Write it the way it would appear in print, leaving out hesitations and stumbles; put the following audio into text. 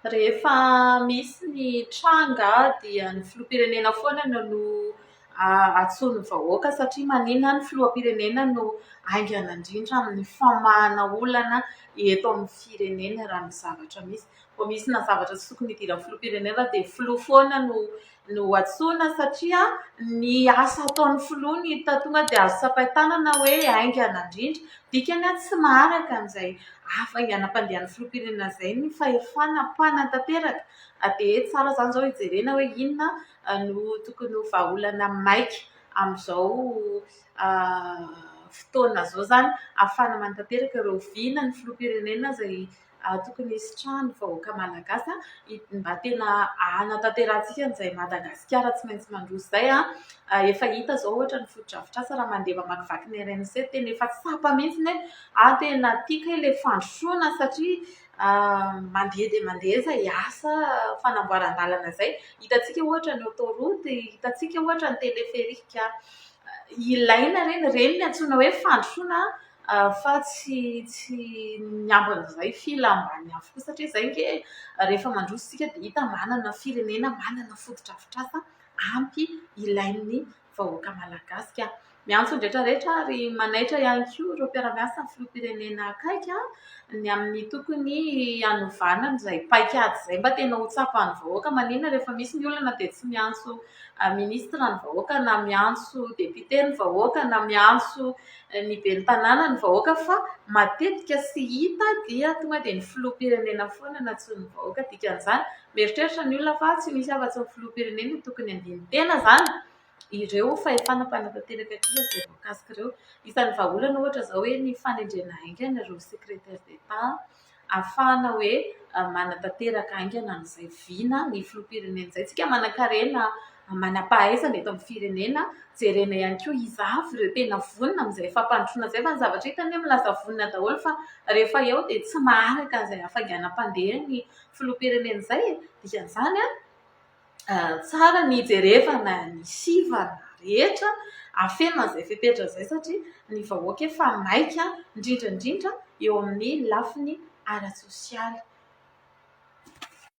Rehefa misy ny tranga dia ny filoham-pirenena foana no antsoin'ny vahoaka satria maninona? Ny filoham-pirenena no haingana indrindra amin'ny famahana olana eto amin'ny firenena raha ny zavatra misy. Vao misy na zavatra tsy tokony hidiran'ny filoham-pirenena dia filoha foana no antsoina satria ny asa ataon'ny filoha no hita tonga dia azo tsapain-tanana hoe haingana indrindra. Dikany tsy maharaka an'izay hafainganam-pandehan'ny filoham-pirenena izay ny fahefana mpanatanteraka. Dia tsara izany izao hijerena hoe inona no tokony ho vahaolana maika amin'izao fotoana izao izany ahafahana manatanteraka ireo vinan'ny filoham-pirenena izay tokony hisitrahan'ny vahoaka malagasy mba tena hanatanterahantsika an'izay Madagasikara tsy maintsy mandroso izay. Efa hita izao ohatra ny fotodrafitrasa raha mandeha mamakivaky ny RNC, tena efa tsapa mihitsy hoe tena tiako ilay fandrosoana satria mandeha dia mandeha izay asa fanamboaran-dalana izay. Hitantsika ohatra ny autoroute, hitantsika ohatra ny téléphérique. Ilaina ireny, ireny no antsoina hoe fandrosoana fa tsy ny ambin'izay filam-bany avokoa satria izay ange rehefa mandroso isika dia hita manana firenena, manana fotodrafitrasa ampy ilain'ny vahoaka malagasy. Miantso ny rehetra rehetra ary manaitra ihany koa ireo mpiara-miasa amin'ny filoham-pirenena akaiky ny amin'ny tokony hanovana an'izay paikady izay mba tena ho tsapan'ny vahoaka. Maninona rehefa misy ny olana dia tsy miantso ministra ny vahoaka na miantso député ny vahoaka na miantso ny ben'ny tanàna ny vahoaka fa matetika sy hita dia tonga dia ny filoham-pirenena foana no antsoin'ny vahoaka. Dikan'izany mieritreritra ny olona fa tsy misy afa-tsy ny filoham-pirenena no tokony handini-tena izany ireo fahefana mpanatanteraka izay voakasika ireo. Isan'ny vahaolana ohatra izao hoe ny fanendrena haingana ireo secrétaire d'État ahafahana hoe manatanteraka haingana an'izay vina ny filoham-pirenena izay. Tsika manan-karena, manam-pahaizana eto amin'ny firenena, jerena ihany koa iza avy ireo tena vonona amin'izay fampandrosoana izay. Fa ny zavatra hita anie milaza vonona daholo fa rehefa eo dia tsy maharaka an'izay hafainganam-pandeha ny filoham-pirenena izay. Dikan'izany tsara ny hijerevana ny sivana rehetra hafenina izay fepetra izay satria ny vahoaka efa maika indrindra indrindra eo amin'ny lafiny ara-tsosialy.